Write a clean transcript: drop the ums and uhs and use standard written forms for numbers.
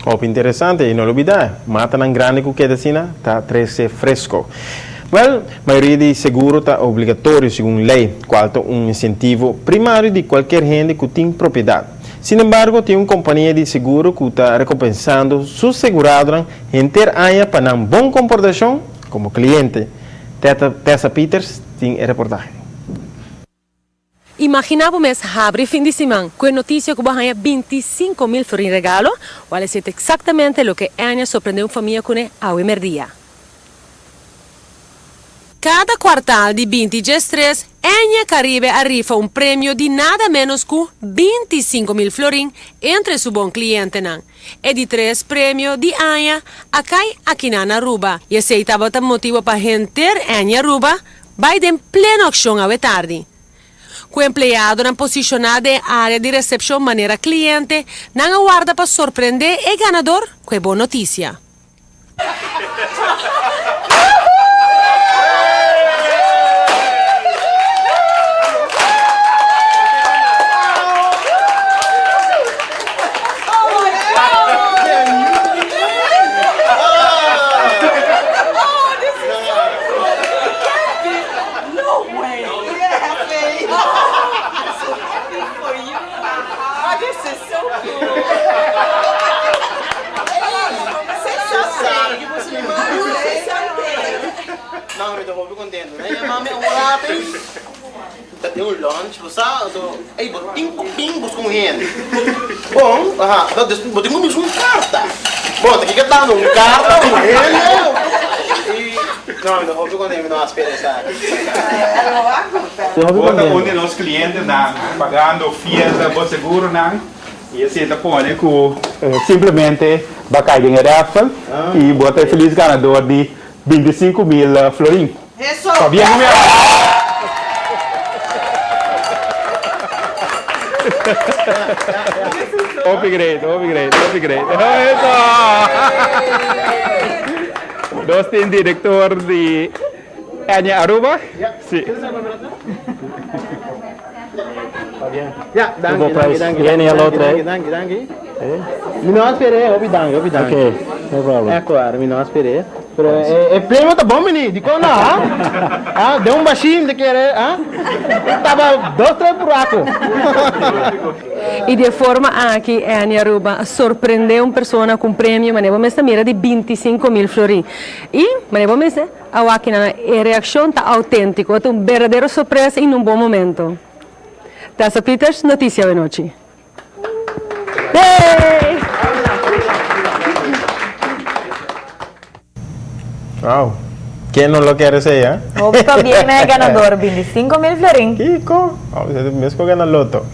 Hopi interesante y no lubida, matanan grandi cu keda asina ta trece fresco. Wel, mayoria di seguro ta obligatorio segun ley, cual ta un incentivo primario di cualkier hende cu tin propiedad. Sin embargo, tin un compania di seguro cu ta recompensando su seguradonan henter aña pa nan bon comportacion como cliente. Tessa Pieters tin e reportahe. Imaginá bo mes habri fin di siman ku e notisia ku bo a haña 25,000 florin regalo? Wal esei ta eksaktamente loke Enya sorprendé un famia kuné awe merdia. Kada kuartal di 2013, Ennia Caribe a rifa un premio di nada ménos ku 25,000 florin entre su bon klientenan. E di tres premio di aña a kai akinan na Aruba i esei tabata motibu pa henter Ennia Aruba bai den pleno akshon awe tardi. Ku empleadonan posishoná den e área di resepshon manera kliente, nan a warda pa sorprendé e ganador ku e bon notisia. No, mi ta hopi contento. Nan yama mi un rato y ta tin un lunch, bo sa, anto, ey, bo tin cu bin busca un hende. Bon, aha, no, des, bo tin cu bin busca un carta. Bon, ta kiko ta dando un carta, un hende? Y, no, mi ta hopi contento, mi no a spera esaki. Bo ta un di nos clientenan pagando fiel bo seguronan y esey ta pone cu simplemente bo a cay den e raffle y bo ta e feliz ganador di 25,000 florin. Pabien cu mi Hopi great, hopi great, hopi great. Eso! Nos tin director di Ennia Aruba. Si. Ja, danki, danki, danki. Vieni all'altro, Danki, danki, danki. Mi no a sper'é, hopi danki, hopi danki. Ok, no problem. E klaar, mi no a sper'é. Pero e, e premio ta bon bini, dikon no, ha? Ha, den un bashí mi ta kere, ha? Taba dos, tres buraco. I di e forma aki Ennia Aruba a sorprendé un persona ku un premio manera bo mes ta mira di 25,000 florin. I manera bo mes a wak kinan e reakshon ta outéntiko, ta un berdadero sorpresa i na un bon momento. Tessa Pieters, Noticia Awenochi. Hey! Wow. Ken no lo kier esey, eh? Hopi pabien na e ganador, 25,000 florin. Kiko? Oh, mes ku gana loto.